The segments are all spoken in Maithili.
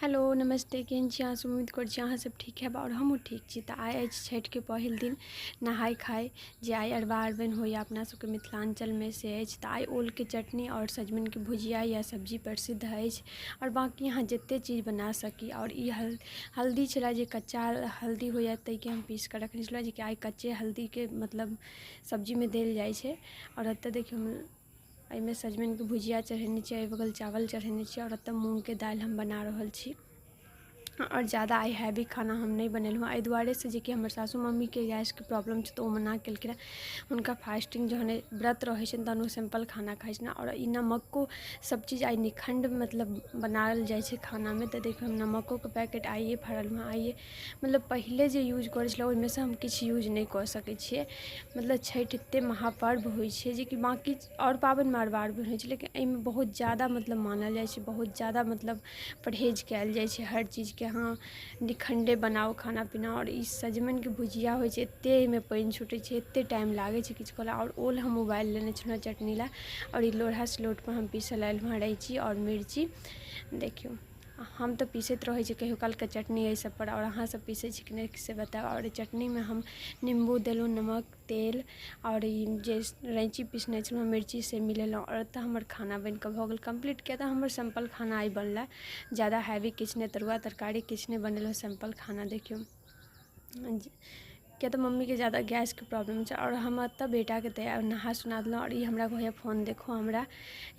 हेलो नमस्ते, केहन छी अहाँ सब? उम्मीद करै छी अहाँ सब ठीक हैब आओर हमहूँ ठीक छी। तऽ आइ अछि छठिके पहिल दिन नहाय खाय, जे आइ अरबा अरबाइन होइए अपना सबके मिथिलाञ्चलमे से अछि। तऽ आइ ओलके चटनी आओर सजमनिके भुजिया या सब्जी प्रसिद्ध अछि आओर बाँकी अहाँ जते चीज बना सकी। आओर ई हल्दी छलै जे कच्चा हल्दी होइए ताहिके हम पीस कऽ रखने छलहुँ, जेकि आइ कच्चे हल्दीके मतलब सब्जीमे देल जाइ छै। आओर एतऽ देखियौ, एहिमे सजमनिके भुजिया चढ़ेने छी, एहि बगल चावल चढ़ेने छी आओर एतऽ मूँगके दालि हम बना रहल छी। आओर ज्यादा आइ हैवी खाना हम नहि बनेलहुँ हँ, एहि दुआरेसँ जेकि हमर सासू मम्मीके गैसके प्रॉब्लम छै, तऽ ओ मना केलखिन हँ। हुनका फास्टिंग जहन व्रत रहै छनि तहन ओ सिम्पल खाना खाइ छथिन। आओर ई नमको सब चीज आइ निखण्ड मतलब बनायल जाइ छै खानामे। तऽ देखियौ, हम नमकोके पैकेट आइए फाड़लहुँ हँ, आइए। मतलब पहिले जे यूज करै छलहुँ ओहिमेसँ हम किछु यूज नहि कऽ सकै छियै। मतलब छठि एतेक महापर्व होइ छै जेकि बाँकी आओर पाबनिमे अरबा अरबाइन होइ छै, लेकिन एहिमे बहुत ज्यादा मतलब मानल जाइ छै, बहुत ज्यादा मतलब परहेज कयल जाइ छै हर चीजके। हँ, निखण्डे बनाउ खाना पीना। आओर ई सजमनिके भुजिया होइ छै, एतेक एहिमे पानि छूटै छै, एतेक टाइम लागै छै किछु कऽ। आओर ओल हम उबालि लेने छलहुँ चटनी लए। आओर ई लोढ़ा सिलौटपर हम पीसऽ लए एलहुँ हँ रैची आओर मिर्ची। देखियौ, हम तऽ पीसैत रहै छी कहियो कालके चटनी एहि सभपर, आओर अहाँसभ पीसै छी कि नहि से बतायब। आओर एहि चटनीमे हम निम्बू देलहुँ, नमक, तेल आओर ई जे रैची पिसने छलहुँ, मिर्ची से मिलेलहुँ। आओर एतऽ हमर खाना बनि कऽ भऽ गेल कम्प्लीट, किएक तऽ हमर सिम्पल खाना आइ बनलै, ज्यादा हैवी किछु नहि, तरुआ तरकारी किछु नहि बनेलहुँ, सिम्पल खाना। देखियौ, किएक तऽ मम्मीके ज्यादा गैसके प्रॉब्लम छै। आओर हम एतऽ बेटाके तैयार नहा सुना देलहुँ। आओर ई हमरा कहैए फोन देखो हमरा,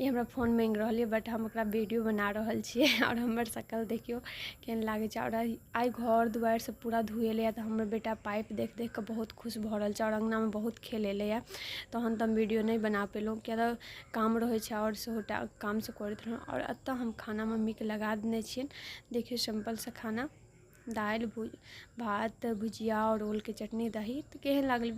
ई हमरा फोन माँगि रहल यऽ, बट हम ओकरा वीडियो बना रहल छियै। आओर हमर शकल देखियौ केहन लागै छै। आओर आइ घर दुआरि सब पूरा धुएलैए, तऽ हमर बेटा पाइप देख देख कऽ बहुत खुश भऽ रहल छै आओर अङ्गनामे बहुत खेलेलैए। तहन तऽ हम वीडियो नहि बना पेलहुँ, किएक तऽ काम रहै छै आओर सेहो कामसँ करैत रहलहुँ। आओर एतऽ हम खाना मम्मीके लगा देने छियनि। देखियौ, सिम्पलसँ खाना, दालि भात, भुजिया आओर ओलके चटनी, दही। तऽ केहन लागल?